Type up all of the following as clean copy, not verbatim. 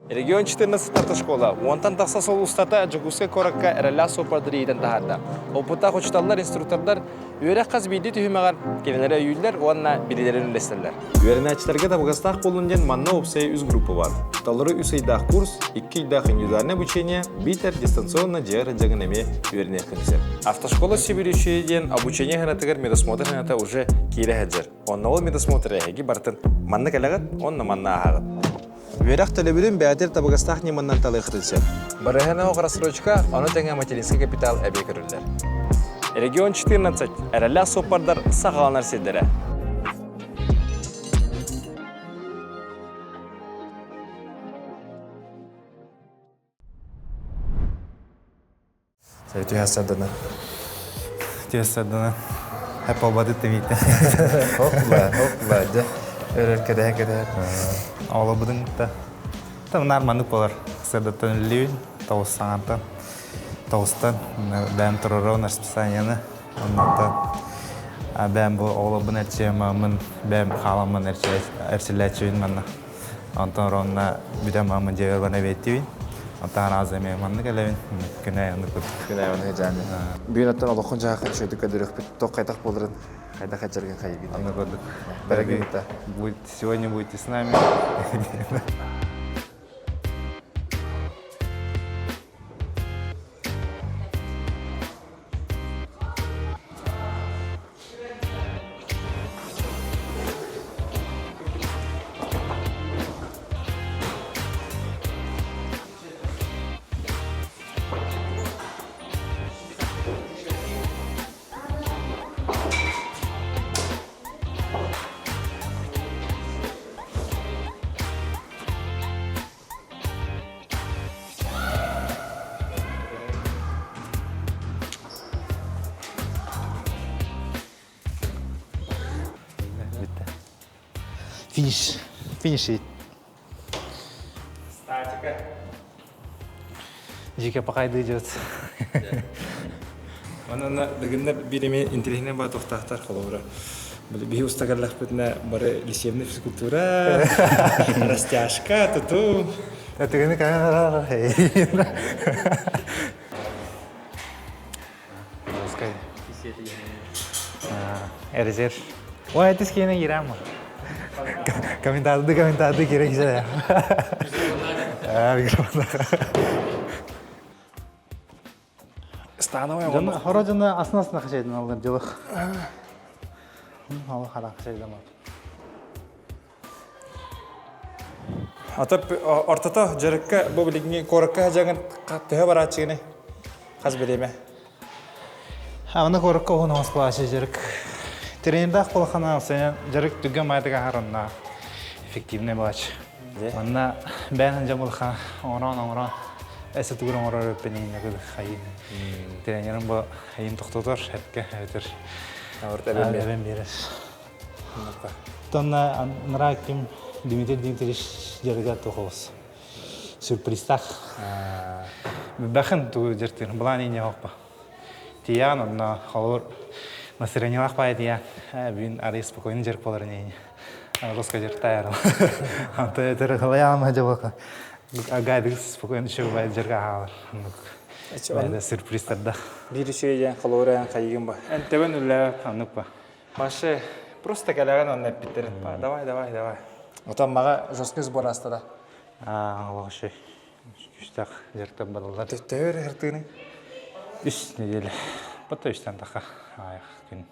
Регион 14 автошкола уонтан тахса сыл устата Дьокуускай куоракка эрэллээх суоппардары иитэн таһаарда. Опыттаах учууталлар, инструктордар үөрэх хас биирдии түһүмэҕэр кинилэри өйүүллэр уонна билиилэрин үллэстэллэр. Үөрэнээччилэргэ табыгастаах буоллун диэн манна уопсайа үс группа бар. Толору үс ыйдаах курс, икки ыйдаах индивидуальное обучение, биитэр дистанционно дьиэ дьаҥын эмиэ үөрэниэххин сөп. Автошкола Сибирющие диэн обучение сыанатыгар медосмотр сыаната уже киирэ сылдьар. Онно ол медосмотр эһиги барытын манна кэлэҕит, онно манна ааһаҕыт. Үөрэх төлөбүрүн бэйэтэр табыгастаах ньыманан талыаххытын сөп. Бырыһыана рассрочка, ону тэҥэ материнский капитал эбии көрүллэр. Регион 14 эрэллээх суоппардар саҕаланар сирдэрэ. Түһэ сардана. Түһэ сардана. Хэп болбады тэмиитэ. Хопла, хопла, дьэ. Өрөр кэдэһэ кэдэһэ. Оҕолорбутун кытта. Там наар маннык болар. Сырдаттан үллүүн, тоҕус саҥартан. Тоҕустан бэйэм туруорабын расписаниены. Оннуттан бэйэм бу оҕолорбун эрчийэммин, бэйэм хааламмын эрчиллээччибин манна. Онтон ровно бүтэн маамын дьиэбэр баран эбиэттибин. Онтон араас эмиэ маннык элэбин. Күнэ оннук Күнэ оннук дьааны. Бүгүн оттон олоххун дьаһахын үчүгэйдик көрдөрүөхпүт. Туох хайдах буоларын, хайдах хадьаргын хайыгын. Оннук курдук. Дорогие Будет, сегодня будете с нами. Бүттэ. Финиш. Финиш Статика. Жике пока идет. Онон бүгүннэр биир эмиэ интэриэһинэй баа туохтаахтар холобура. Биһи устагаллахпытына бары лечебная физкультура, растяжка, туту. Этигини Эрезер. Ой, это скина ирама. Комментарий, комментарий керек же. Микрофон. Становая Дьоно, хоро дьоно астына-астына хачайдан аллар дьылых. Ала хара хачайдан Ата ортото дьарыкка бу билиҥҥи куоракка садьаҥын төһө барааччыгыный? Хас бириэмэ? Аны куоракка уһун оҥос дьарык. Тренердаах буолахана дьарык түгэн маятыга харанна эффективный балач. Манна бэйэн дьон булаха оҥорон оҥорон эсэ тугур оҥорор өппенин хайын. Тренерим бу хайын тохтотор эпке өтөр. Эбен берер. Тонна нара ким Дмитрий Дмитриевич дьарыгар тухабыс. Сюрпризтах. Бэхэн ту дьертир былаан ине хоппа. Тиян онно холор настроениялах бай тиян. Бүгүн арый спокойно дьарык болар ине. Русска дьарыктайар. Анта этер халаяма жабака. Гайдык спокойно еще бай дьарга хаалар. Бай сюрпризтарда. Биир үчүгэй диэн холобура хайыгын ба. Эн тебен үлэ Аннык ба. Маша просто кэлэҕин онно эппиттэрин давай давай давай. Отон маҕа жесткий сбор ааста да. Аа, олох күүстээх дьарыктар бараллар. Төһө өр ыһыртыыный? Үс неделя. Потом үстэн таха аайах күн.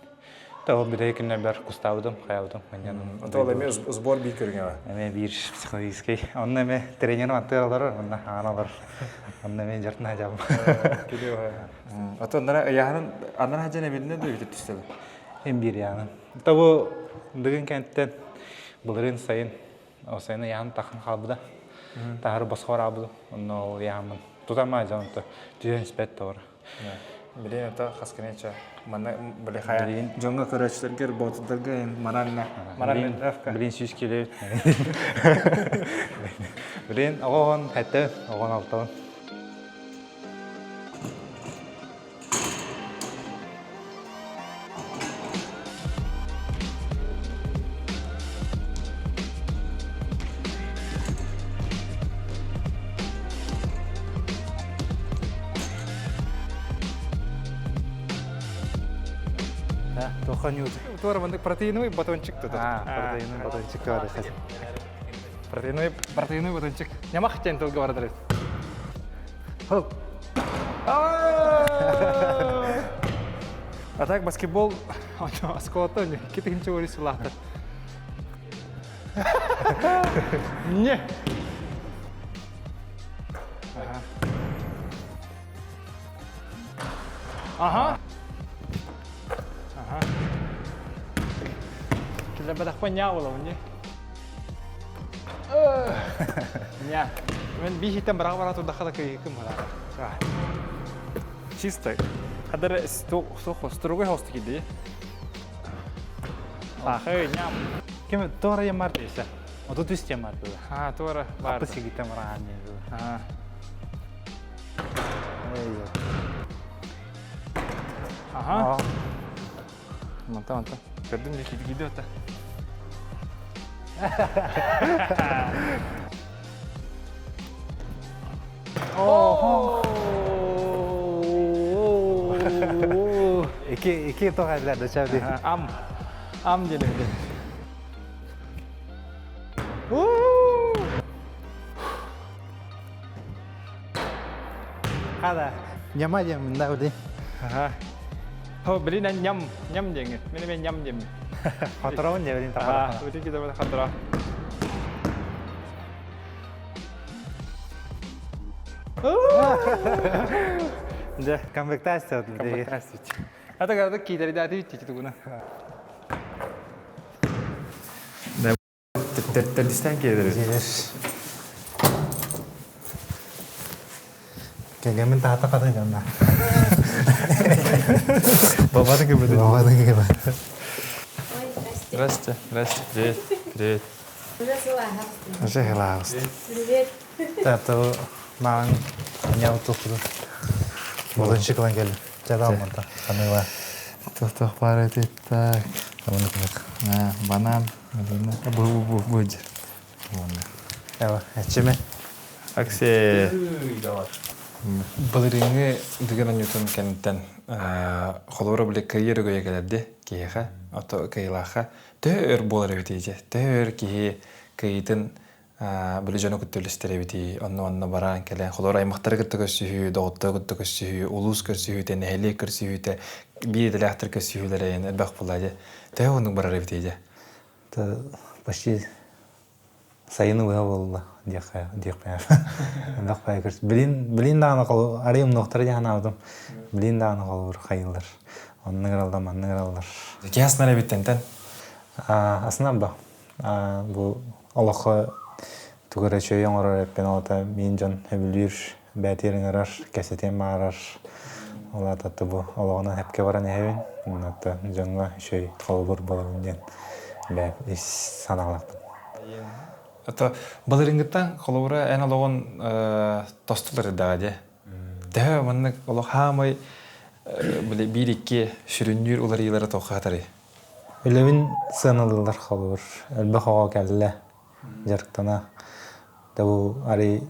Та ол бирэйи күннэрбэр кустаабытым, хайаабытым. Ото ол эмиэ сбор биир көрүҥэ Эмиэ биир психологический. Онно эмиэ тренерим аттыгар олорор, онно хаан олорор. Онно эмиэ дьартына хадьабым. Ото аннара ыйааһынын аннара хадьан эбилинэ да бүтүп түстэ Эм биир ыйааһын. Та бу дыгын кэнниттэн былырыын сайын ол сайын ыйааһын таххан хаалбыта. Таһары босхо араабыт. Онно ол ыйааһыммын тутамаа дьон онто түһэн испэт тоҕор. Билин ото хас кэнече манна били хайа дьоҥҥо көрөөччүлэргэр боотурдарга морально морально Билин сүүс кило. Билин оҕоҕон хэтте оҕон алтабын. Тоха ньуут. Туора маннык протеиновый батончик тутар. А, протеиновый батончик бар. Протеиновый, протеиновый батончик. Нямах диэн тылга барар эбит. Хоп. А так баскетбол осколото китигинче ори сылаахтар. Не. Ага. Ага. Килэрбэтэхпэ ньаа буолабын дии. Ньаа. Мен биир бара-бара турдахха да кыйыкым барар. Чисто. Хадары строгой хосту киди. Ахы, ням. Ким туора ямар дейсэ? 33 ямар дуу. А, туора бар. Апы сигитем раан дуу. А. Аха. Манта, манта. Көрдүм де киди киди ота. Ики ики тоҕайлар да чабди. Ам. Ам диэн эбит. Хада. Ньама диэн мында ули. Аха. Хо, блин, ньам, ньам диэҥҥэ. Мин эмиэ ньам диэммин. Хотороон диэбин Аа, ути кидэбин хатыра. Дьэ, Комплектация комплектация. Это когда киитэридээти тити тугуна. Төрдүстэн киэдэр. Кэгэмин таата катын жанна. Бабаты кыбыты. Бабатын кэбэ. Ой, здрасте. Здрасте, здрасте, привет, привет. Уже сылааһа. Уже хилааҕыст. Привет. Тата маан няу тухту. Болончик лан кел. Жада алманта. Ханыла. Тохтох пара так. Аманы кымык. Банан. Бу бу бу бу. Эва, эчеме. Аксе. Былырыҥҥы Дыгын оонньуутун кэнниттэн холобура били кыайар өгөйө кэлэрди киһиэхэ, ото кыайыылаахха төһө өр буолар эбитий дьэ? Төһө өр киһи кыайыытын били дьону кытта үллэстэр эбитий, онно-онно баран кэлэн, холобура аймахтары кытта көрсүһүү, доҕоттору кытта көрсүһүү, улуус көрсүһүүтэ, нэһилиэк көрсүһүүтэ, биир идэлээхтэр көрсүһүүлэрэ эн элбэх буолла дьэ. Төһө оннук барар эбитий дьэ? Почти сайыны быһа буолла диэххэ диэхпэ. Элбэх баайы көрс. Билин билин даҕаны холу арыйым нуохтара дии санаабытым. Билин даҕаны холобур хайыылар. Оннук ыраллар, маннык ыраллар. Киһи аснар эбиттэнтэн? Асынан ба. Бу олоххо тугу эрэ үчүгэй оҥорор эппин олото миин дьон сөбүлүүр, бээтиэр ыҥырар, кэпсэтиэн баҕарар. Ол аата бу олоҕунан эпкэ баран иһэбин. Онно дьоҥҥо үчүгэй холобур буолабын диэн бэйэм ис санаалаахпын. Ото былырыҥҥыттан холобура эн олоҕун тостулар эрдэҕэ дии. Төһө маннык олох хаамай били биир-икки сүрүннүүр уларыйыылара туохха хатарый? Үлэбин сыаналыыллар холобур. Элбэх оҕо кэллэ, дьарыктана. Да бу арый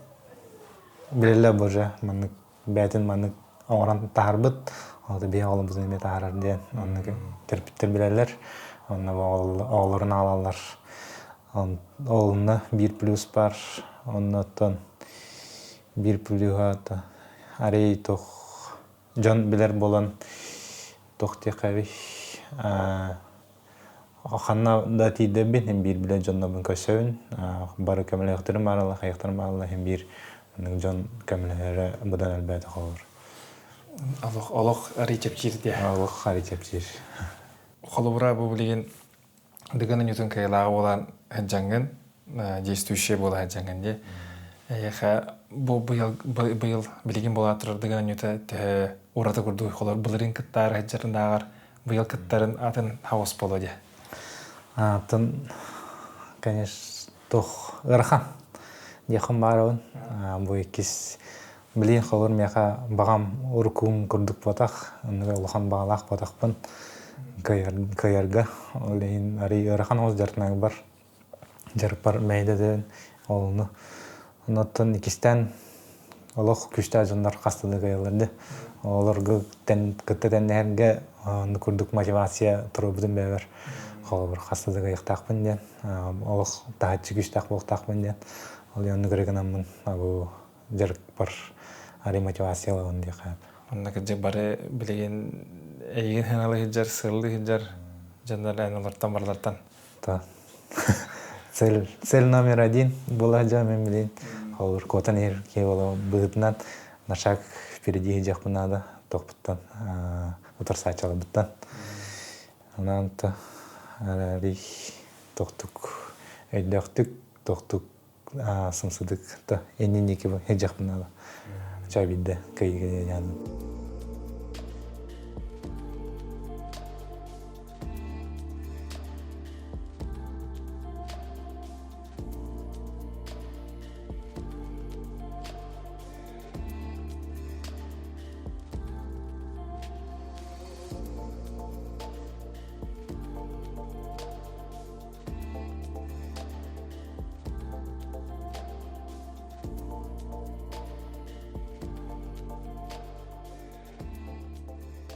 билэллэр боже маннык бэйэтин маннык оҥорон таһаарбыт, ол биһи оҕолорбутун эмиэ таһаарар диэн оннук төрөппүттэр билэллэр. Онно оҕолорун аҕалаллар. Олунна биир плюс бар. Оннуттан биир плюһа арый туох дьон билэр буолан туох диэххэ ханна да тиийдэрбин иһин биир билэр дьоннорбун көрсөбүн. Бары көмөлөөхтөрүм бааралар, хайыахтарым бааралар иһин биир маннык дьон көмөлөһөрө быдан элбээтэ холобур. Олох олох арый чэпчиир диэ. Олох арый чэпчиир. Холобура бу билигин Дыгын Ньютон кыайылааҕа буолан сылдьаҥҥын, действующая буола сылдьаҥҥын дии. Эйиэхэ бу быйыл быйыл билигин буола турар Дыгын Ньюта төһө ураты курдук холор былырыын кыттаары сылдьарындааҕар быйыл кыттарын атын хаос буолуо дии. Атын, конечно, туох ыарахан диэххин баарабын. Бу иккис билигин холор миэхэ баҕам уруккум курдук буотах, оннук улахан баҕалаах буотахпын кыайарга. Ол иһин арый ыарахан оҕус дьарыктанарбар дьарыкпар мэйдэдэн олуну. Оннуттан иккистээн олох күүстээх дьоннор хаста да кыайаллар дии. Олорго кытта тэннэһэргэ курдук мотивация туруорбутум бэйэбэр. Холобур, хаста да кыайыахтаахпын диэн, олох таһыччы күүстээх буолуохтаахпын диэн. Ол оннук эрэ гынаммын бу дьарыкпар арый мотивация ылабын диэххэ. Онно кырдьык бары билигин эйигин сыаналыы сылдьар, сыаллыы сылдьар дьоннор эн олортон барылартан. Та. Цель, цель номер один была дьэ мен билин холобур куотан иһэр киһи буола быһыытынан на шаг впереди сылдьыахпын наада тохпуттан утарсааччыларбыттан Анаан та араарый тохтук өйдөөхтүк тохтук сымсыдык та иннин диэки сылдьыахпын наада чай биирдэ кыайыыга диэн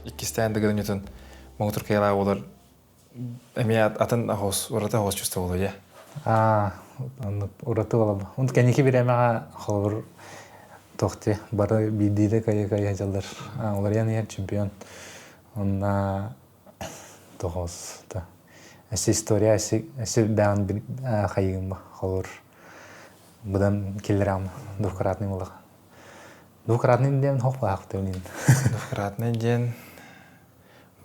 Иккистээн да гынньытын муҥутур кыайалаах буолар эмиэ атын оһос ураты оһос чувство буолуо дьэ. Аа, ураты буолар. Онт кэнники бириэмэҕэ холобур туох дии бары биирдиилэ кыайа-кыайа сылдьаллар. Уларыйан иһэр чемпион. Онна тоҕус та өссө история өссө өссө даҕаны хайыгым холобур быдан киллэрэҕим двукратный буоллаҕа. Двукратный диэн хох баахты билин. Двукратный диэн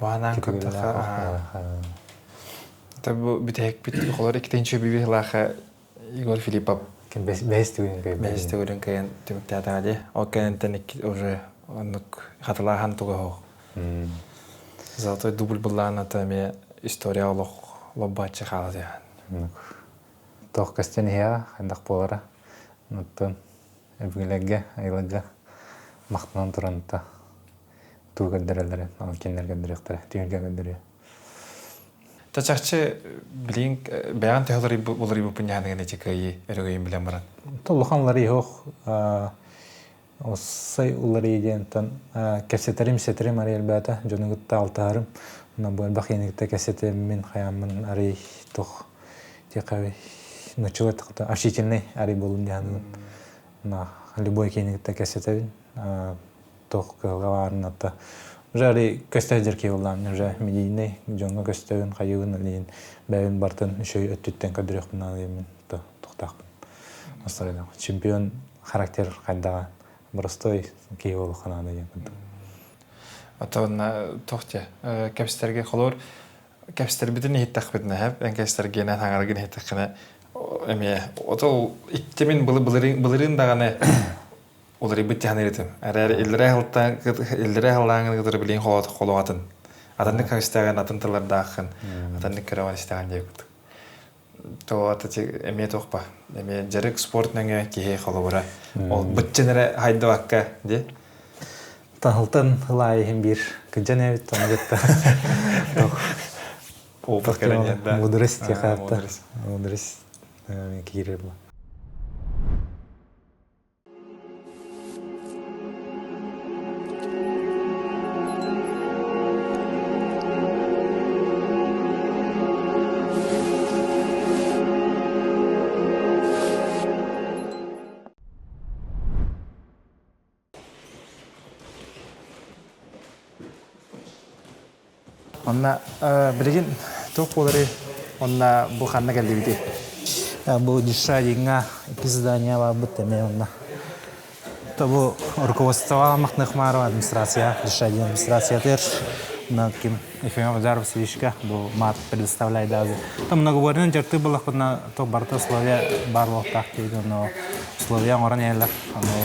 Баанан көрдөххө, бу бүтэһикпит холор иккитинчи бибиһилаха Егор Филиппов бэһис төгүлүн кыайан бэһис төгүлүн кыайан түмүктээтэ дии. Ол кэнниттэн икки уже оннук хатылаахан туга суох. Золотой дубль быллааната эмиэ история олох лоббааччы хаала диэн. Туох көстөн иһиэҕэ, хайдах буолара. Оттон өбүгэлэргэ, айыларга махтанан туран та тугу көрдөрөллөрүн ол кинилэр көрдөрүөхтэрэ түһүлгэ көрдөрүө Та чахчы билигин бэйэҕин төһө уларыйбыппын дьаһаныгын ити кыайыы өрөгөйүн билэн баран Улахан уларыйыы суох Оссай уларыйыы диэнтэн кэпсэтэрим сэтэрим арый элбээтэ дьону кытта алтыһарым уонна бу элбэх киһини кытта кэпсэтэммин хайааммын арый туох диэххэ нуччалыы общительный арый буоллум дии саныыбын любой киһини кытта кэпсэтэбин туох кыһалҕа баарын атта уже арый көстө сылдьар киһи буоллаҕым уже медийнэй дьоҥҥо көстөбүн хайыыбын илиин бэйэбин барытын үчүгэй өттүттэн көрдөрүөхпүн наада диэммин туохтаахпын настроениялаах чемпион характер хайдаҕа простой киһи буолуохха наада диэн курдук Оттон туох диэ кэпсэтэргэ холуур кэпсэтэрбитин иһиттэхпитинэ һэп эн кэпсэтэргинэн хаҥаргын иһиттэххинэ эмиэ отол иттимин былырыын даҕаны уларыйбыт дьаһанырытым. Эрээри иллэрээ сылтан иллэрээ сыллааҥҥын кытары билигин холоҕатын. Атыннык харыстааҕын, атын тыллардааххын, атыннык көрөҕүн истэҕин диэбит. Тоҕо эмиэ туохпа, эмиэ дьарык спорт нөҥүө киһи холобура. Ол быччын эрэ хайдыбакка дии. Таһылтан ылаайы иһин биир кыдьан эбит, ону кытта Опыт кэлэн да. Мудрость тихата. Мудрость киирэр була. Онно билигин туох буоларый? Онно бу ханна кэллибитий? Бу Дишадиҥҥа икки здание баарбыт эмиэ онно. То бу руководствоҕа Махнахмарова администрация, Дишадин администрациятыгар на ким Ефимов Назар Васильевичка бу мат предоставляет даже. Там многоборьенан дьарыктыыр буоллахпытына то барыта условия баар буолуохтаах диэбит но условия оҥорон иһэллэр.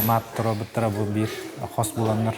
Мат туруорбуттара бу биир хос буланнар.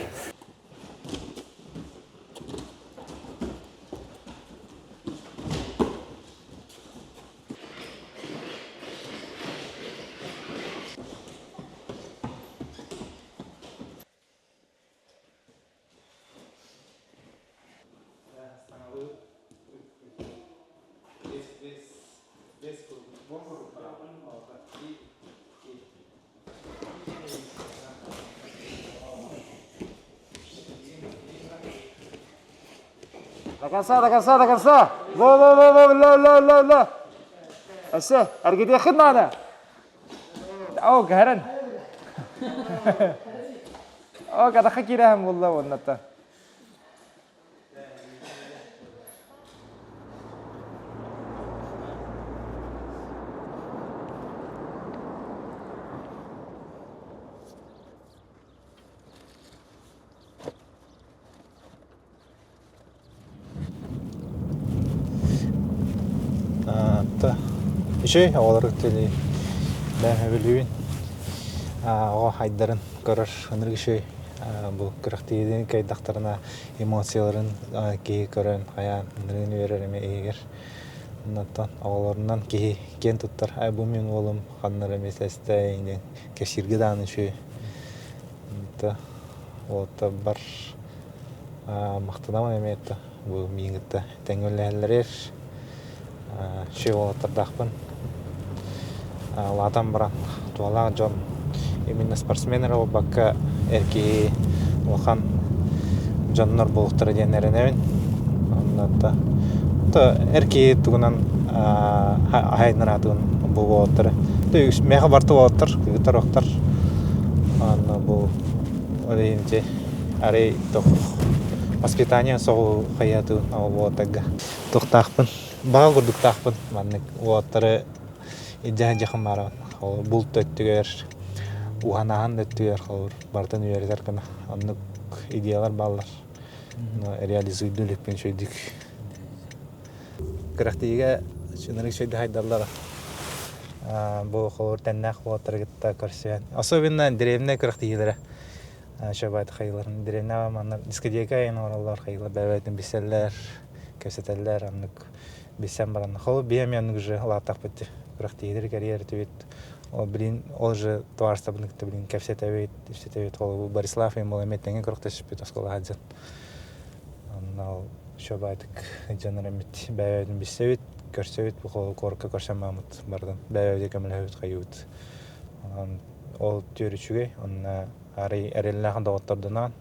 До конца, до конца, до конца. Во, во, во, во, ла, ла, ла, ла. Өссө, эргитиэххит наада. Оо, кэһэрэн. Оо, катахха киирэһэн булла уоннаттан. Үчүгэй оҕолор кытта бэйэм оҕо хайдарын көрөр ынырык үчүгэй бу күрэхтэһиини кыайдахтарына эмоцияларын киһи көрөн хайаан ынырыгын үөрэр эмиэ иһигэр оннуттан оҕолорунан киһи киэн туттар ай бу мин уолум ханна эрэ миэстэлэстэ диэн кэпсииргэ даҕаны үчүгэй уолаттарбар махтанабын эмиэ бу миигин кытта тэҥҥэ үлэлэһэллэригэр үчүгэй уолаттардаахпын улаатан баран туһалаах дьон именно спортсмен эрэ буолбакка эр киһи улахан дьоннор буолуохтара диэн эрэнэбин онно эр киһи тугунан аһайнараатыгын бу уолаттары миэхэ барыта уолаттар кыргыттар охтор онно бу ол иһин ити арай туох воспитание соҕу хайаатын ол уолаттарга туохтаахпын баҕа курдуктаахпын маннык уолаттары илдьэ сылдьыахым баарабын ол булт өттүгэр уһанаһан да өттүгэр холобур барытын үөрэтэр гына оннук идеялар бааллар реализуйду иликпин үчүгэйдик күрэхтэһиигэ ынырык үчүгэйдик хайдаллар бу холобур тэннээх уолаттары кытта көрсүһэн особенно дэриэбинэ күрэхтэһиилэрэ шабайт хайыларын дэриэбинэҕэ манна дискотека айан оҥороллор хайылар бэйэ-бэйэтин билсэллэр кэпсэтэллэр оннук билсэн баран холобур биһи эмиэ оннук уже улааттахпыт дии күрэхтэһиилэри кэрийэр этибит ол билин ол же товарищтарбын кытта билин кэпсэтэбит ипсэтэбит холобур Борислав им эмиэ тэҥҥэ күрэхтэспит оскуолаҕа дьон онно ол шабайтык дьоннор эмит бэйэ-бэйэбитин билсэбит көрсөбүт бу куоракка көрсөн бараммыт барытын бэйэ-бэйэбитигэр көмөлөһөбүт хайыыбыт онон ол түөр үчүгэй онно арый эрэллээх доҕоттордунаан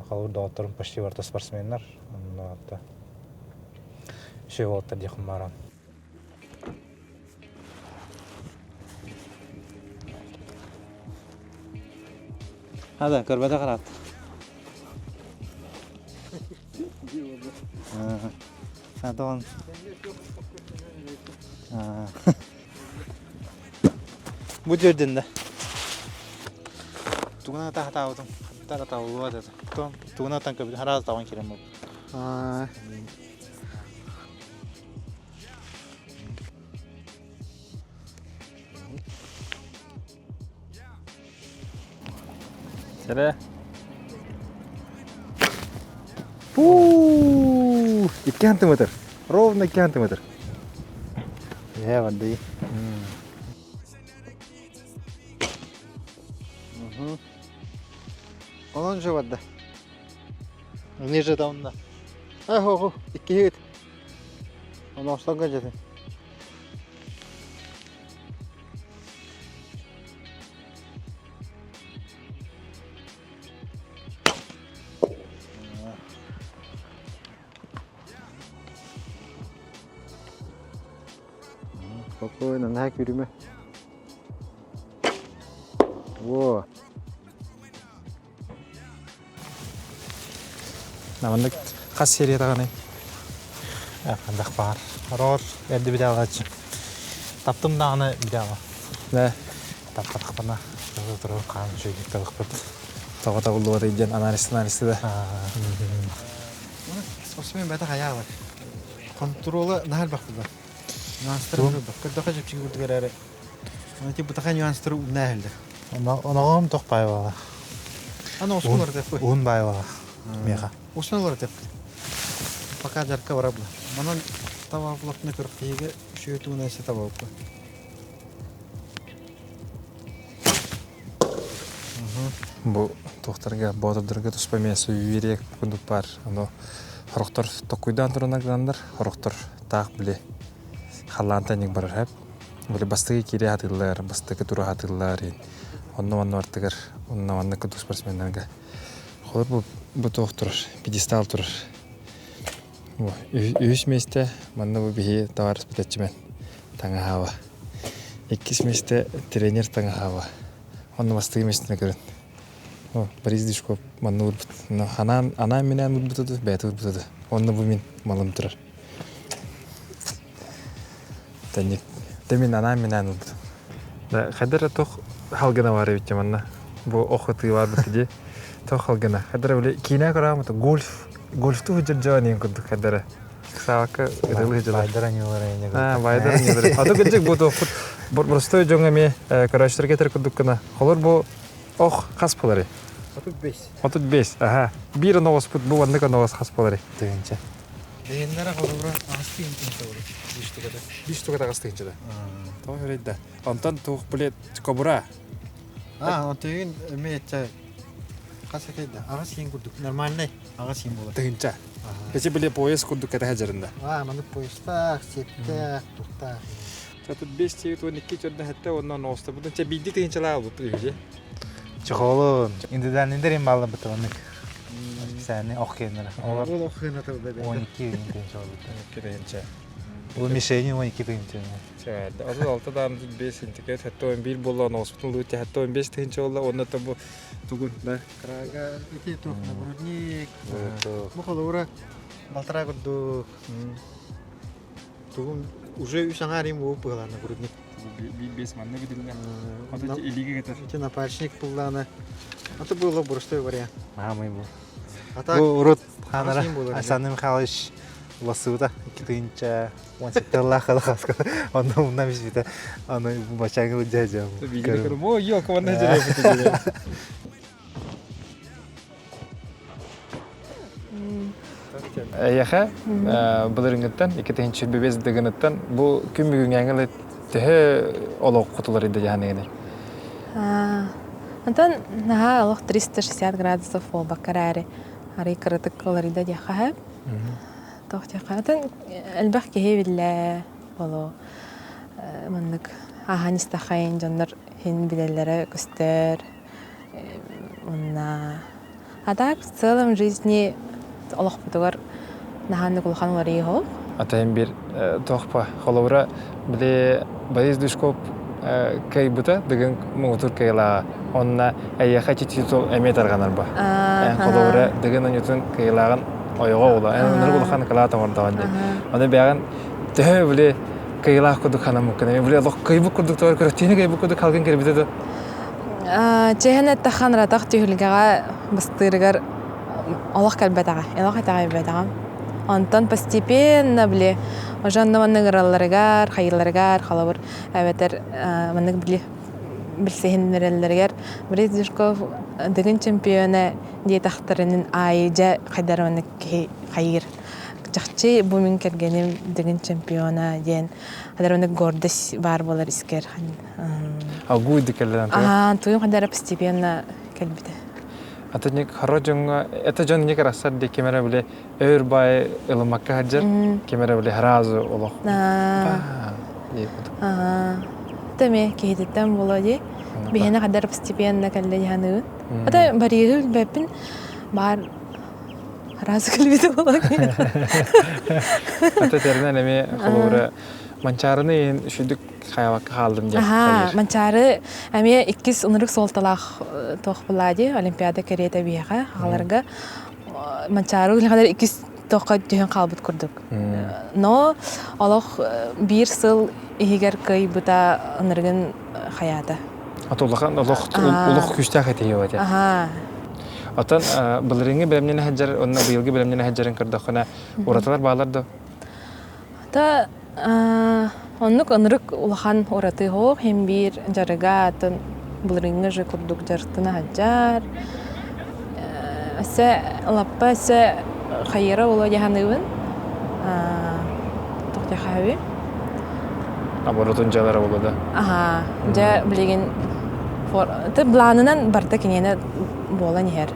холобур доҕотторум почти барыта спортсменнар онно үчүгэй уолаттар диэххин бааран Hadi көрбөтө хараат. Адон. Бу жерден да. Тугуна тахатаабытым. Хаттара табыллыбат этэ. Тугуна тан көбүт хараас табан кирем бу. Сэрэ. Пуу! 2 сантиметр. Ровно 2 сантиметр. Ээ, бардый. Онон же барда. Ниже да онно. Ах, иккиһит. Оноостон кадьатын. Спокойно, наһаа күүрүмэ. Во. Маннык хас серия даҕаны Хандах баар. Рор эрдэ бидалааччы. Таптым даҕаны бидала. Да. Таптахпына туру хаан үчүгэй талахпыт. Тоҕо табыллыбатый диэн анализ анализты да. Спортсмен бэйэтэ хайаабат. Хонтуруола наһаа элбэх буолар. Нюанстары элбэх. Көрдөххө чэпчэки курдук эрээри. Ити бытаха нюанстары умнаа иһэллэр. Оноҕом тох баайбаҕа. Аны оскуолар тэппи. Уһун баайбаҕа. Миэхэ. Усын олор тэппи. Пока жарка бара була. Манан таба булапны көрүктиһиге үчүгэй тугунан эсе таба буппа. Бу туохтарга, боотурдарга туспа эмиэ үөрүйэх курдук баар. Ону хорохтор токкуйдаан туран гынаннар, хорохтор таах били халлаантан иҥ барар хэп. Били бастакы киирэ сатыыллар, бастакы тура сатыыллар иин. Онно-манна артыгар, онно-манна курдук спортсменнарга. Холор бу, бу туох турар, пьедестал турар. Үһүс миэстэ манна бу биһи товарищпыт Эччимэн таҥаһаава. Иккис миэстэ тренер таҥаһаава. Онно бастакы миэстэни көрөн. Борис Дышков манна урбут. Анаан анаан минээн урбутуду, бэйэтэ урбутуду. Онно бу мин малым турар. Тэнник. Тэ мин анаан минээн урбутум. Да, хайдара тох халгына бар эбит манна. Бу ох ытыы бар бит ди. Тох халгына. Хайдара били киинэ көрөмүт гольф гольфту хыдьырдьа диэн курдук хайдара. Саакка ытылы хыдьылар. Байдара ньылара эне А, байдара ньылара. А то кырдьык бу туохпут простой дьоҥ эмиэ көрөөччүлэргэ этэр курдук гына. Холор бу ох хас буоларый? 35. 35, аха. Биир оноҕоспут бу маннык оноҕос хас буоларый? Тыһыынча. Бэйэннэрэ холобура аҕыс тыһыынча болар. Биир штуката. Биир штуката аҕыс тыһыынча Тоҕо да. Онтон туох билет кобура. А, онтон эмиэ этэ хас этэй да аҕыс иин курдук нормальный аҕыс иин буолар. Тыһыынча. Эчи били поезд курдук кэтэһэ дьарында. А, маннык поездтаах, сиэптээх, туохтаах. Тут 5 тиги 12 төрдө хэтте оннан оостабытын чэ биирди тыһыынчалаах албыппыт үһү Чехолун индивидуальный баллы бытылынык. Специальный ох кеннер. Олар Ол ох кеннер 12 тыһыынча болбут. 12 тыһыынча. Бу мишени 12 тыһыынча. Чэ, 36 даам 5 интике 71 буолла, онооспутун луутя 75 тыһыынча буолла, уонна то бу тугун да Крага ити туох нагрудник. Бу холобура балтараа курдук тугум уже үс аҥаар им буолуп быһылаана нагрудник. Бес манна виделне. Ото илиге кетер. Ити напарник буллаана. Аты было простой вариант. Маамый бу. А так Бу урут ханара аҕыс иин буолар. Александр Михайлович ласыбыта 2 17 лаха онно умна бисбите аны бачаңы дьэ Видео көрүм. О, ёлка, манна дьэ. Эйэхэ былырыҥҥыттан, 2025 дыгыныттан бу күн бүгүҥҥээҥи төһө олох хотулар идэ дьаһаныгыный? Онтон наһаа олох 360 градусов буолбакка эрээри арый кыратык уларыйда диэххэ сөп. Туох диэххэ атын элбэх киһи биллэ боло маннык ааһан истэххайын дьоннор иһин билэллэрэ көстөр Уонна а так в целом жизни олохпутугар наһааннык улахан уларыйыы суох. Атайын бир туохпа холобура били Борис Душков кыайбыта дыгын муҥутуур кыайылааҕа онно эйиэхэ титул эмиэ тарҕанар ба холобура дыгын онньутун кыайылааҕын ойоҕо ула эн оннук улахан кылаат оҥордоҕун дии ону бэйэҕин төһө били кыайылаах курдук ханаммыккын эмиэ били олох кыайбыт курдук тугар көрөттүүнү кыайбыт курдук халгын кэлбитэ да Чэһин эттэххэ ыратах түһүлгэҕэ бастыырыгар олох кэлбэтэҕэ, олох итэҕэйбэтэҕим. Онтон постепенно били уже онно маннык ыҥыралларыгар, хайыыларыгар холобур эбэтэр маннык били билсиһиннэрэллэригэр Борис Дюшков Дыгын чемпиона диэтэхтэринин аайы дьэ хайдара маннык киһи хайыыр. Чахчы бу мин кэргэним Дыгын чемпиона диэн хайдара маннык гордость баар буолар искэр. Алгуу дикеллен. Аа, туйум хадара постепенно кэлбитэ. Ата ник хоро дьоҥҥо это дьон ник рассар ди кимэрэ биле өр бай ылымакка хаджар кимэрэ биле сразу олох. Аа. Тэме киһититтэн буолуо дии. Биһиэнэ хадара постепенно кэллэ дии Ата барыыһы билбэппин баар сразу кэлбитэ буолуо. Ата теринэн эми холобура Манчаарыны иһин үчүгдүк хайабакка хааллым диэн Аһаа, Манчаары эмиэ иккис ынырык суолталаах туох буолла дии, Олимпиада кэриэтэ биһиэхэ, аҕаларга. Манчаары үлэҕэлэр иккис туохха түһэн хаалбыт курдук. Но олох биир сыл иһигэр кыайбыта ынырыгын хайаата. Ата улахан олох олох күүстээх этиһии этэ. Аһаа. Оттон былырыыҥҥы бэлэмнэнэ сылдьар уонна быйылгы бэлэмнэнэ сылдьарын көрдөххүнэ уратылар бааллар дуо? Ата оннук ынырык улахан ураты суох, иһин биир дьарыга атын былырыыҥҥы же курдук дьарыктана сылдьар. Өссө лаппа өссө хайыра буолуо дии саныыбын. Туох диэххэ Оборотун дьыалара буолуо да? Аһаа, дьэ билигин былаанынан барыта киниэнэ буолан иһэр.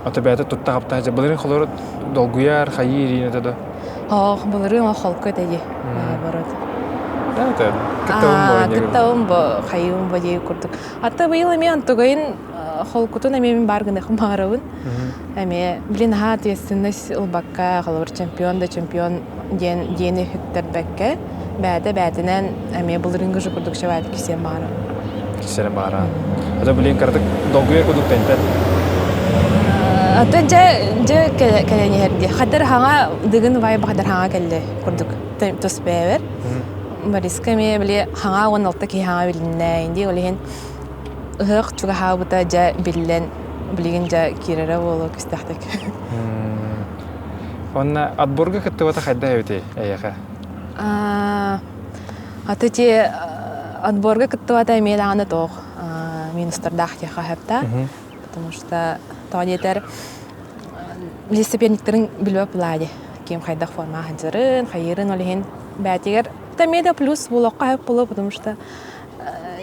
Ата бэйэтэ тутта-хапта сылдьар. Былырыын холоро долгуйар, хайыы ириинэтэ да? Оох, былырыын ол холку этэ дии, наоборот. Это кыттабын бо Кыттабын бо, хайыым бо дии курдук. Ата быйыл эмиэ антугайын холкутун эмиэ мин баар гыныахпын баҕарабын. Эмиэ блин наһаа ответственность ылбакка, холобур чемпион да чемпион диэн диэни үктэрбэккэ, бэйэтэ бэйэтинэн эмиэ былырыыҥҥы же курдук чэбээтик кисиэн баҕарабын. Кисэрэ баара. Это блин кыратык долгуйар курдук тэнтэн. Ата дьэ дьэ кэлэн иһэр дии. Хаддар хаҥа дыгын убай бахадар хаҥа кэллэ курдук тус бэйэбэр. Бориска эмиэ били хаҥа 16 киһи хаҥа билиннэ инди ол иһин ыһыах чугаһаабыта дьэ биллэн билигин дьэ киирэрэ буолуо күстэхтик. Онна отборга кыттыбата хайдах эбитий эйиэхэ? Аты ти отборга кыттыбата эмиэ даҕаны тоох минустардаах диэххэ сөп потому что тоҕо диэтэр били соперниктерин билбэт буолаа ким хайдах форма сылдьарын, хайыырын ол иһин бээтигэр эмиэ да плюс буолуохха сөп буолуо потому что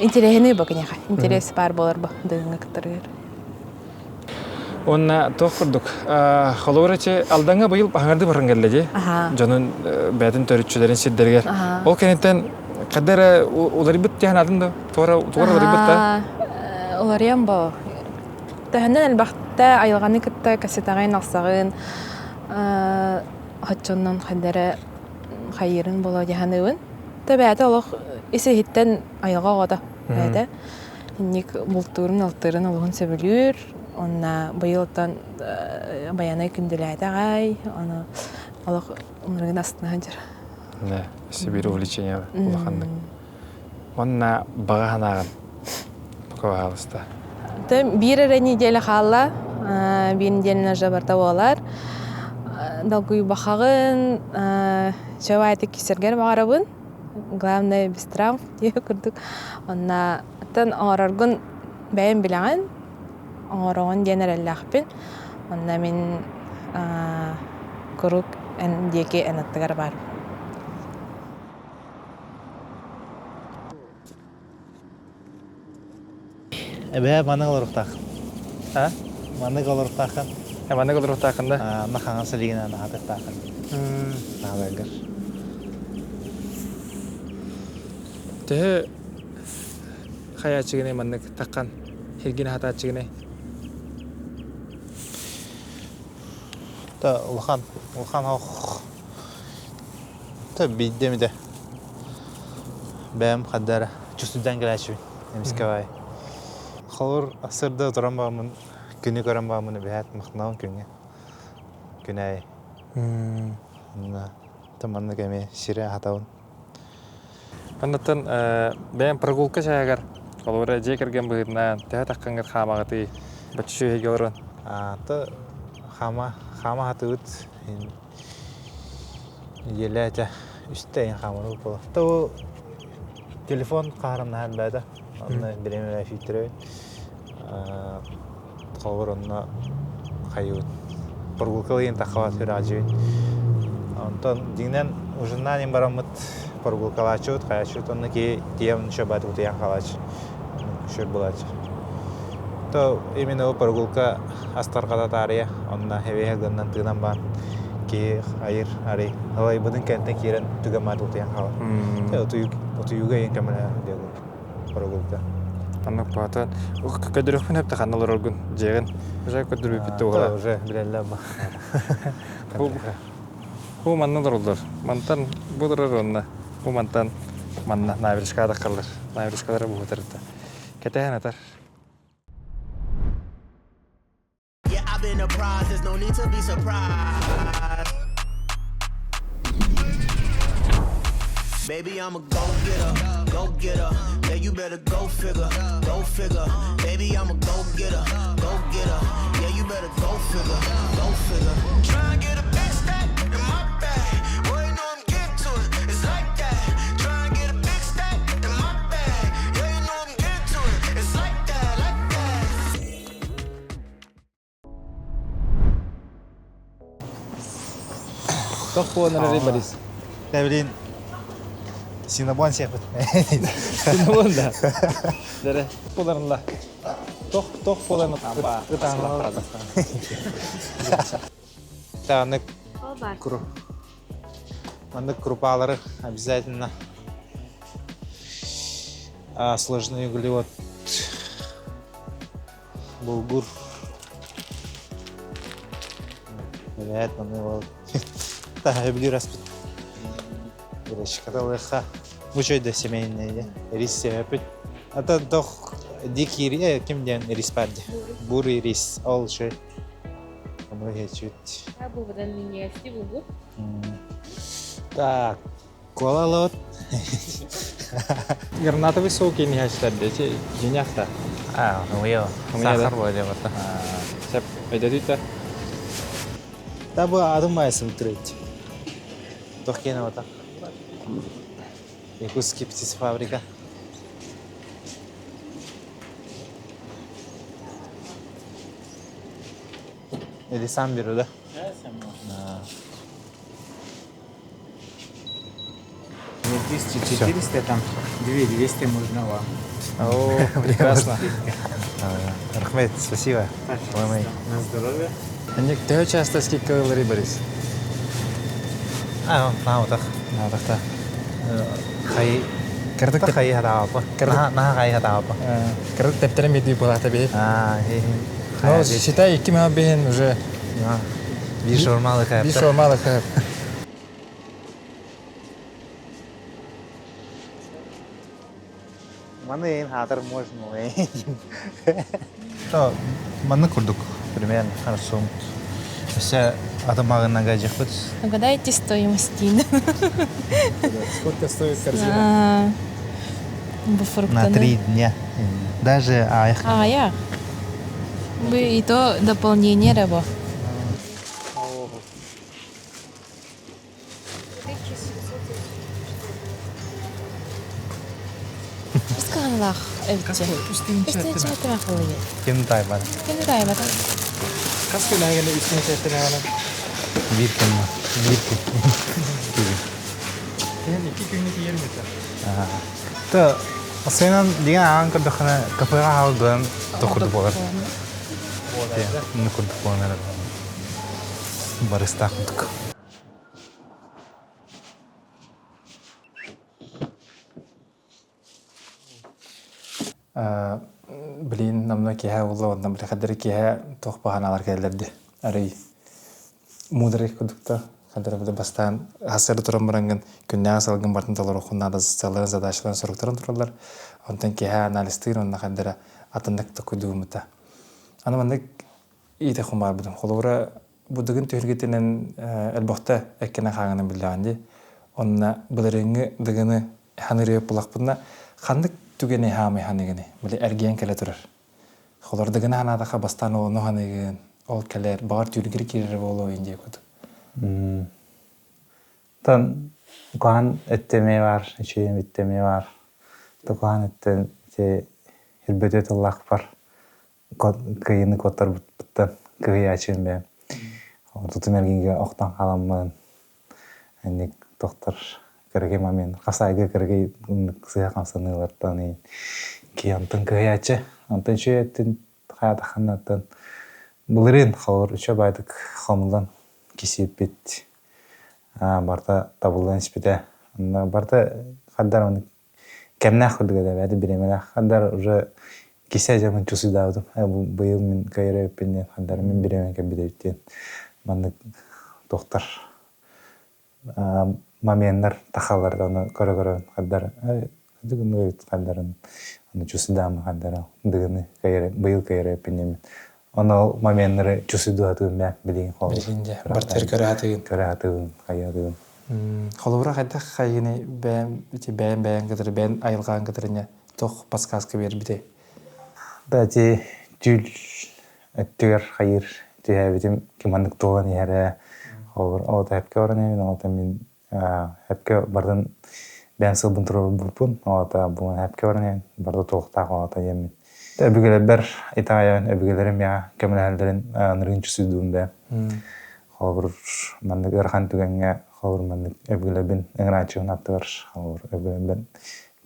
интэриэһинэй бу киниэхэ интерес баар буолар бу дыгыҥҥа кыттарыгар. Уонна туох курдук холобур эчи Алдаҥҥа быйыл аһаҥарды баран кэллэ дии дьонун бэйэтин төрүччүлэрин сирдэригэр ол кэнниттэн хадда эрэ уларыйбыт диэн атын да туора туора уларыйбыт да уларыйан бо төһөннөн элбэхтэ айылҕаны кытта кэсэтэҕин алсаҕын оччоннон хайда эрэ хайыырын буолуо дии саныыбын Тэ бэйэтэ олох ис-иһиттэн айылҕа оҕото бэйэтэ. Инник бултуурун-алтыырын олуһун сөбүлүүр. Уонна быйыл оттон Байанай күндүлээтэ аҕай. Ону олох ынырыгын астына сылдьар. Да, Сибиир увлечение улаханнык. Уонна баҕа санааҕын пожалуйста. Биир эрэ неделя хаалла. Биир неделя уже барта буолар. Долгуйбахаҕын чэбээтик кисэргэр баҕарабын. Главное без травм диэ курдук. Онна оттон оҥороргун бэйэм билэҕин, оҥороҕун диэн эрэллээхпин. Онно мин куруук эн диэки эн аттыгар баарбын. Эбээ маннык олоруохтаах. А? Маннык олоруохтааххын. Маннык олоруохтааххын да? Анна хаҥас илиигинэн аһатыахтааххын. Нааларгар. Төһө хайааччыгыный маннык таххан хиргин аһатааччыгыный? Та улахан улахан ох Та биирдэ эмитэ бэйэм ханна эрэ чувствуйдаан кэлээччибин эмискэ баай. Холобур, сырда туран бараммын, күнү көрөн бараммын эбэһээт махтанабын күҥҥэ. Күн аайы. Онно маннык эмиэ сири аһатабын. Оннуттан бэйэм прогулка чааһыгар, холобура, дьиэ кэргэн быһыытынан төһө таххаҥҥыт хаамаҕытый, бачча үчүгэйгэ олорон? Аата хаама хаама аһатыбыт. Нэдиэлээтэ үстэ эйин хаамарбыт буолар. То телефон хаһарамнаһан бээтэ. Онно бириэмэ фиттэрэ холобур онно хайыбыт прогулкалыйын таххабат сүрээдьибин. Онтон дьиҥинэн ужиннаан иһин бараммыт прогулкалааччыбыт, хайааччыбыт онно киһи тиийэн еще баат утуйан хаалааччы. Шүр булааччы. То именно ол прогулка астарҕата таарыйа, онно эбиэһэ гыннан тыынан баан киһи айыр арый ылайбытын кэнтэн киирэн түгэн маат утуйан хаалар. Утуйууга иһин көмөлөһөр диэн прогулка. Оннук баата көдөрөхпүн эпте ханна олороргун дьиэҕин уже көдөрбүппүт туола. Уже билэллэр ба. Бу манна олороллор. Мантан бу олорор онно. Бу мантан манна набережкаҕа таххаллар. Набережкалара буһутарыта. Кэтэһэн атар. Yeah, I've been apprised, there's no need to be surprised. Baby, I'm a go-getter, go-getter. Yeah, you better go figure, go figure. Baby, I'm a go-getter, go-getter. Yeah, you better go figure, go figure. Try and get a big stack in my bag. Boy, you know I'm getting to it. It's like that. Try and get a big stack in my bag. Yeah, you know I'm getting to it. It's like that, like that. Тох буолан эрэр Борис? Тэбилин синабон сиэхпит. Синабон да. Дэрэ буларынла. Тох тох буолан ытаанла. Тааннык маннык крупалары обязательно сложный углевод. Булгур. Эбээт, маны ол таһа билир аспыт. Гречката ылыахха. Бу да семейный рис себепит. Ата дох дикий ким диэн рис бар ди. Бурый рис. Ол шөй. Ону хечүт. Бу миньясти булгур. Так, кола лот. Гранатовый сок не хачтар дечи жиняхта. А, хомуйо. Сахар боле бата. Сеп, өйдөтүттэр. Та бу адым майсын түрөйт. Тох кене бата. Якутский птицефабрика. Или сам беру, да? Да, сам. 2400, там 2200 можно вам. О, прекрасно. Рахмет, спасибо. На здоровье. Анник төһө часто скидка ыллары барыс? А, на вот так. На так. Хай Кырдык хай хатаапа. На хай хатаапа. Кырдык тептерен беди булата бе. А, Ну, считай, 2 миллион бehen уже. Бир шаурмалы Бир шаурмалы хайп. Маны эн хатар можно. То маны курдук примерно хорошо. Все атамагына гажыппыт. Угадайте стоимость. Сколько стоит корзина? Бу фруктаны. На 3 дня. Даже аях. А, я. Бы и то дополнение рабо. Исканлах эвче. Үстүнче тахылы. Ким тайбар? Ким тайбар? Кас күнәгәне үстүнче тәнәгәне. Бир кем. Бир кем. Сен 2 күнгө тиер мете. То сенен деген ан көрдөхөнө кафега халдын токурду болар. Ну курдук болар. Барыста курдук. Блин, намна киһэ улла онна били хадыр киһэ туох баһаналар кэллэрди. Арый мудрый кудукта хадыр били бастаан хасыр туран барангын күннээн салгын бартын толору хуннаада сыалларын задачаларын соруктарын тураллар. Онтон киһэ анализтыыр онна хадыра атыннык токуйдуумута. Аны маннык иите хумаарбытым. Холобура будугун түһүлгэтинэн элбохта эккенэ хааңынан биллэҕин дии. Онна былырыҥҥы дыгыны ханырыа булахпытына ханнык түгэни хаамай ханыгыны били эргийэн кэлэ турар. Холор дыгыны ханаатаха бастаан олону ханыгын ол кэлэр баҕар түүлгир киирэр буолуо индия куту. Тан кухан эттеме бар, ичием иттеме бар. Тукухан эттен те хирбөтө тыллах бар. Кыйыны коттар буттан кыйы бе. Тутум эргинге охтан халаммын. Энник доктор кыргый момент. Хасайгы кыргый сыя камсанылартан ки антын кыйы Антын чү хаятаханнаттан былырын холор үчө байдык хомулдан кисип бит. Барта табылдан испите. Барта хаддар оны кемнах курдук да бәди биремелах хаддар уже кисе жамын чусудаудум. Быйыл мин кайра өппеннен хаддар мин биремен кебидебиттен. Маннык доктор моменттар тахалар оны көрө-көрө хаддар дыгыны хаддарын аны чусудамы хаддар дыгыны кайра быйыл кайра өппеннен. Оны моменттары чусуду мә билин хол. Билинде бартер көрө хатыгын. Көрө хатыгын хайадыгын. Холобура хайдах хайыны бэйэн бэйэн бэйэн кытары бэйэн айылгаан кытарыня тох подсказка бербите. Да ти түл өттүгер хайыр түһәбитим киманнык туолан иһэрэ холбур ол тэпке оран ол мин хэпке бардын бэйэн сылбын турар буппун ол та бу хэпке оран барды туохтаах ол та еммин өбүгелербер итаайан өбүгелерим я көмөлөһөлдөрүн ныргын чусуйдуун бэ холбур маннык ырхан түгэҥҥэ холбур маннык өбүгелербин ыҥыраачыбын аттыгар холбур өбүгелербин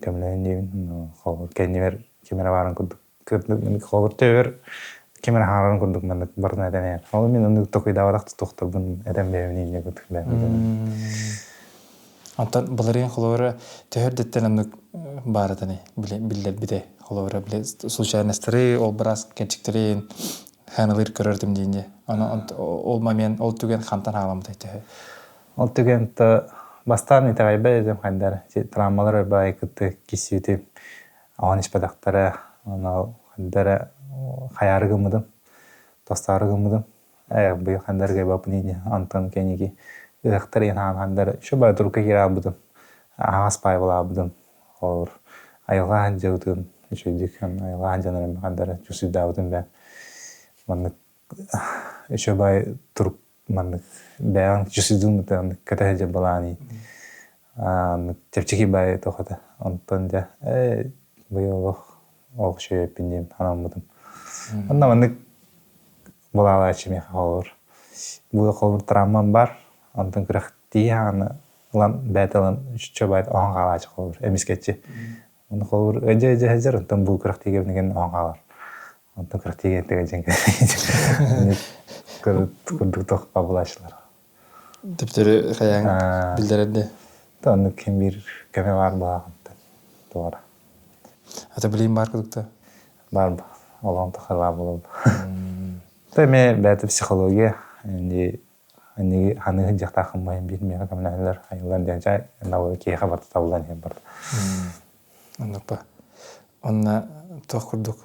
көмөлөһүн диибин холбур кэннибер кимере баарын курдук холбур төбөр кимере хаарын курдук маннык бардын этен ол мен оннук токуйдаабатах тохторбун этен бэйэбин инне курдук бэйэм Онтон былырыын холобура төһөр дэттен оннук баарытыный биллэрбитэ. Холобура, били случайностары, ол быраас кэрчиктэрин ханалыыр көрөр этим диэн Аны ол момент, ол түгэн хантан хааламмытай төһө? Ол түгэн бастаан итэҕэйбэт этим хайдар травмалар өрбаайы кытта киссибитим оҕон испэтэхтэрэ ону хайдара хайаары гыммытым тостаары гыммытым быйыл хандарга бапнини Антон кэники ыһыктар иһин хандар еще бары турукка киирэ албытым аһаҕас паайбалаабытым Холобур, айылҕа дьыбытын үчүгэйдик айылҕа дьонорун хандар чувствуйдаабытым бэм маннык үчүгэй турук маннык бэйэҕин чувствуйдуун кэтэһэ дьэ балаани чэпчэки баай тохата онтон дьэ ээ быйыл олох олох үчүгэйпин диэн санаммытым онно маннык булаалааччы миэхэ холобур бу холобур травмам бар онтон күрэхтии ааны ылан бэйэтэ ылан үчүччэ баайт оһон хаалааччы холобур эмискэччи Оны холобур эдьэ эдьэ эдьэр онтон бу күрэхтиигэ бинигин оһон хаалар онтон күрэхтиигэ энтигэ дьэн курдук тох бабылаачылар Төптөрү хайаан биллэрэрди. Оннук ким биир көмө баар буолаҕынтан туора. Ата билиим баар кудукта? Бар олоҕум тухары баар буолуо. То эмиэ бэйэтэ психология инди Ани ханыһын дьахтаахын байан биир миэхэ көмөлөһөллөр айыллан диэн чай навы киһиэхэ барта табыллан иһэн барда. Оннукпа. Онно туох курдук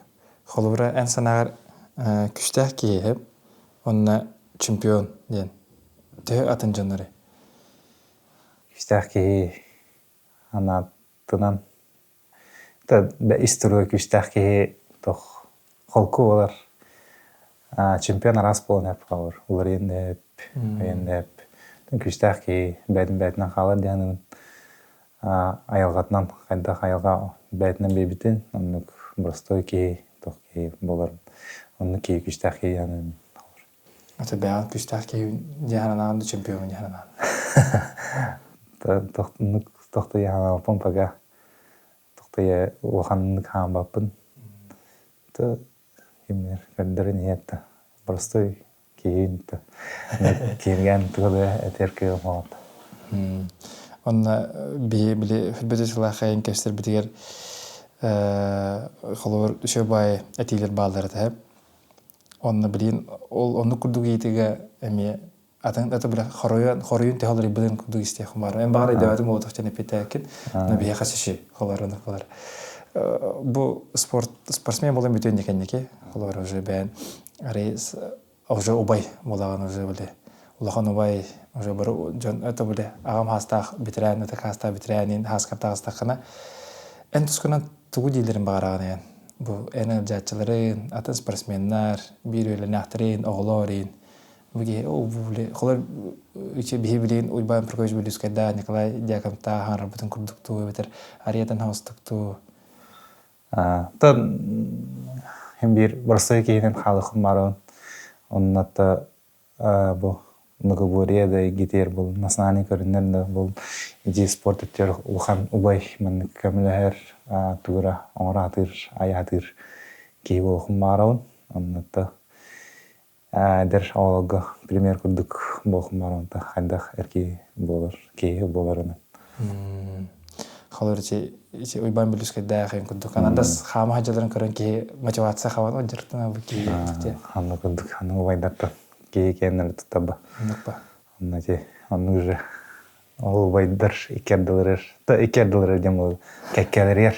холобура эн санааҕар күстээх киһи онно чемпион диэн төһө атын дьоннору? Күстээх киһи анаатынан ис туруга күүстээх киһи туох холку буолар. Чемпион араас буолан эп хаалар. Уларыйан да эп, айан да эп. Күүстээх киһи бэйэтин бэйэтинэн хаалар диэн айылҕатынан хайдах айылҕа бэйэтинэн биэрбитин оннук боростуой киһи туох киһи буолар оннук киһи күүстээх киһи диэн Ата бэйэҕин күүстээх киһи дьаһананаан да чемпион дьаһананаан. Тохтуннук тохтуйаһанааппын пока тохтуйа улаханнык хаамбаппын. То кимнер көрдөрөн иһэтта простой киһин то кииргэн туга да этэр кыым оҕот. Онно биһи били хүрбөтө сылаахайын кэпсэрбитигэр холобур үчүгэй баайы этиилэр бааллар этэ. Онно билигин ол оннук курдук иитигэ эмиэ атын аты бile хоруйун хоруйун төһө олорбутун курдук истиэх баар. Эн баҕар өйдөөбөтүм буолуох диэн эппитээкин. Но биһиэхэ сиши холорун холор. Бу спорт спортсмен буолан бүтүөн дикенники холор уже бэйэн арай уже убай буолаҕын уже били улахан убай уже бары дьон это били аҕам хаастаах бэтэрээн ытык хаастаах бэтэрээнин хааскар таҕыстаххына эн тускунан тугу дииллэрин баҕараҕын эн бу эн ыалдьааччыларын атын спортсменнар биир үөлэнээхтэрин оҕолор иин бу киһи о бу били холор үчэ биһи билигин Уйбаан Прокопьевич Бүлүүскэйдээх Николай Дьяконтаах хаҥарбытын курдук туу эбэтэр Ариятан хаустук туу Тон хим биир боростуой киһинэн хаалыхым барабын. Онно бу многоборье да гитер был национальный көрүннэр да был иди спорт өттүгэр улахан убай маннык көмөлөһөр тугура оҥоро сатыыр айа сатыыр киһи буолуохум баарабын. Онно эдэр оҕолорго пример курдук буолуохум баарабын хайдах эр киһи буолар киһи буоларынан. Холор ити ити Уйбаан Бүлүскэйдээх курдук анардас хаама сылдьалларын көрөн киһи мотивация хабан о дьарыктана бу киһи Ханна курдук ханна убайдартан киһи кэннэр туттарба. Оннукпа. Онно ити оннук уже ол убайдар икки ардыларыгар да икки ардыларыгар диэн буолар кэккэлэригэр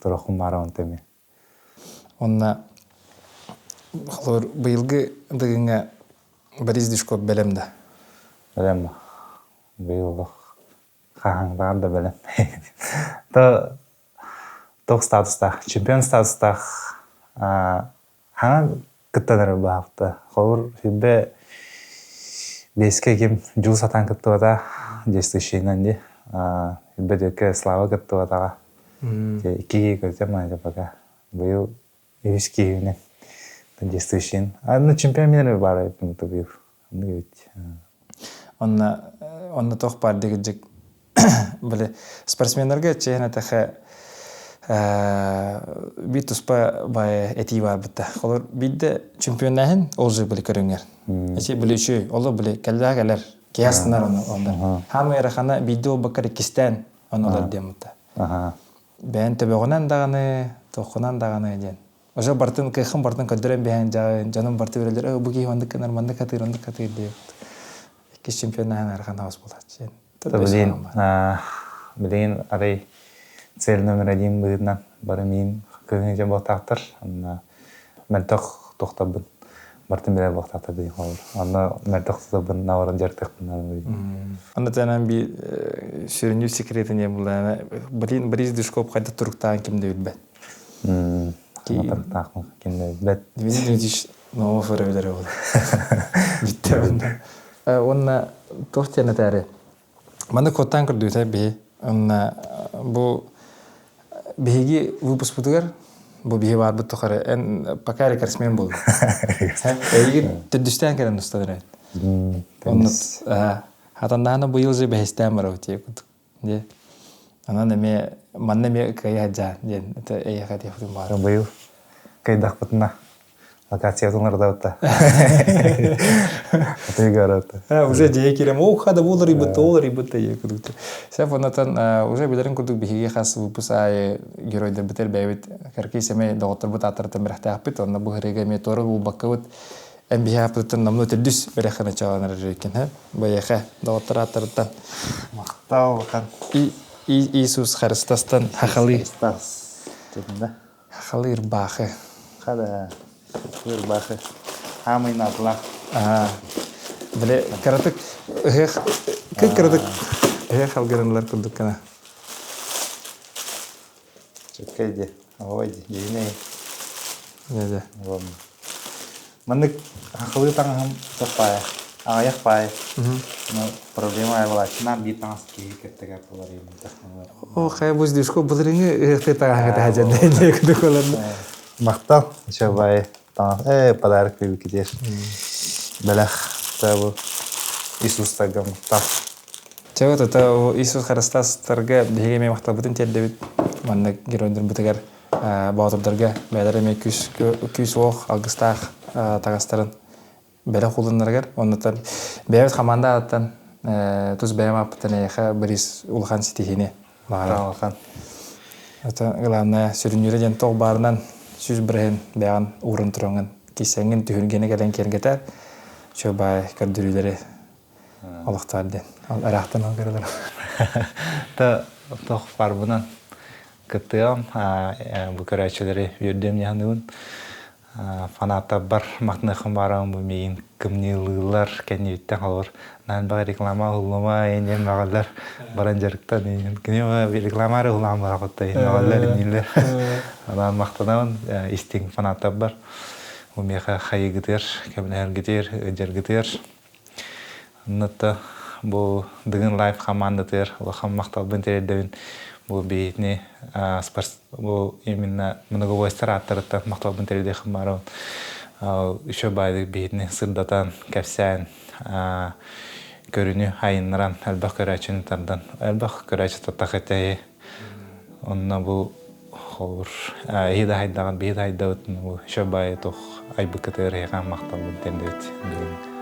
турохум баара онто эмиэ. Онно холобур быйылгы дыгыҥҥа Борис Дюшков бэлэм да? Бэлэм. Быйыл олох хаһааҥҥытааҕар да бэлэм. То туох статустаах, чемпион статустаах хаҥа кыттанар баһаалта. Холобур, сүрбэ биэскэ ким дьул сатаан кыттыбата, действующийынан дии. Сүрбэ түөккэ Слава кыттыбатаҕа. Икки киһи көрсөм маайда пока. Быйыл үһүс киһибинэн действующийын. Аны чемпион минер баар быйыл. Онно онно туох баар дигирдик били спортсменнарга чээн этэхэ биир туспа бай этии бар бытта. Холор биирдэ чемпионнаһын ол же били көрүҥэр. Эти били үчү, оло били кэллээ кэлэр. Киһи астынар оны ондар. Хаамы эрахана биирдэ ол баккар иккистээн онолар диэн бутта. Бэйэн төбөҕүнэн даҕаны, туоххунан даҕаны диэн. Уже бартын кыаххын бартын көрдөрөн биһэн дьаҕын, дьонум барты билэллэр, бу киһи оннук гынар, маннык хатыыр, оннук хатыыр диэбит. Иккис чемпионнаһан ыарахан хаос буолааччы. Билигин, билигин арай цель номер один быһыытынан бары миин кыһын дьон буолтаахтар. Онно мөлтөх туохтарбын бартын билэр буолтаахтар билигин холобур. Онно мөлтөх тутарбын наоборот дьарыктыахпын наада Онно тэнэн би сүрүннүүр секретин диэн буллаана Блин Борис Душков хайда туруктаан ким да билбэт. Туруктаахпын ким да билбэт. Дмитрий Дмитриевич Наумов эрэ билэр буолар. Бүттэ Уонна туох диэн этээри Маннык куоттаан көрдүүтэ биһи уонна бу биһиги выпускпутугар бу биһи баарбыт тухары эн пока рекордсмен буоллун. Эйигин төрдүстээн кэлэн устан эрэ. Онно хатаннаана быйыл же бэһистээн барабыт дии курдук. Дии. Онон эмиэ манна эмиэ кыайа сылдьаан диэн это эйиэхэ диэхпитин баҕарабын. Быйыл кыайдахпытына локациятын ырдабыта. Атыыга Уже дьиэ киирем, о, хада буолар ибытта, ол ибытта дии курдук. Сеп онотон уже билэрин курдук биһиги хас выпуск аайы геройдарбыт элбээбит кыракый сэмэй доҕотторбут ааттарыттан бэрэхтээхпит, онно бу ырыга эмиэ туора булбаккабыт эн биһи ааппытыттан номнуо төрдүс бэрэххин ачааланар эрэриккин, һэ? Байыаха доҕоттор ааттарыттан. Махтал улахан. Иисус Христостан хахалыы. Христос. Хахалыы ырбаахы. Хада. Ырбаахы. Хаамый наатылаах. Бile кыратык ыһыах кыратык ыһыах алгырынылар курдук гына. Чөккөй ди. Ой ди. Дьиһинэй. Дьэ Маннык хахылыы таҥаһым тох паайа. Аҕыйах паайа. Но проблема айбалааччынаан биир таҥас киһи кэттэгэр буолар О, хайа бу дишко былырыҥы ыһыахтыы таҥаһы таһа дьэ кудук олорно. Махтал, Чабай. Э, подарок бибикитер. Бэлэх бу Иисустарга махтал. Чэ вот это Иисус Христостарга биһиги эмиэ махталбытын тиэрдэбит. Маннык геройдарбытыгар боотурдарга бэйэлэрэ эмиэ күүс күүс-уох алгыстаах таҥастарын бэлэх улуннарыгар оннуттан бэйэбит хамаанда ааттан тус бэйэм ааппыттан эйиэхэ Борис улахан ситиһиини баҕарабын. Улахан. Это главное сүрүннүүрэ диэн туох баарынан 100% бэйэҕин уурун тураҥҥын киссэҥҥин түһүлгэни кэлэн киэргэтэр чө баай көрдөрүүлэри олохтоор диэн ол ыраахтан ол көрөлөр. Та тох барбынан кыттыам бу көрөөччүлэри үөрдүөм дьаһаныбын фанаттарбар махтаныахым баарым бу миигин кымньыылыыллар кэннибиттэн холобур наан баҕа реклама уһуллума диэн баҕаллар баран дьарыктан кини реклама эрэ уһулаан барахотта баҕаллар иннииллэр анаан махтанабын истиҥ фанаттарбар бу миэхэ хайыгытыгар көмөлөһөргүтүгэр ыдьаргытыгар Онно бу Дыгын Лайф хамаандатыгар улахан махталбын тириэрдэбин. Бу биһитини бу именно многобойстар ааттарыттан махталбын тириэрдиэххин баарабын. Еще баайдык биһитини сырдатан, кэпсээн, көрүнү айыннаран, элбэх көрөөччүнү тардан, элбэх көрөөччү таттах этэйи. Онно бу холобур эһи да хайдаҕын, биһи да хайдабыт, бу еще баайы туох айбыккытыгар эһиэхэ махталбын тиэрдэбит.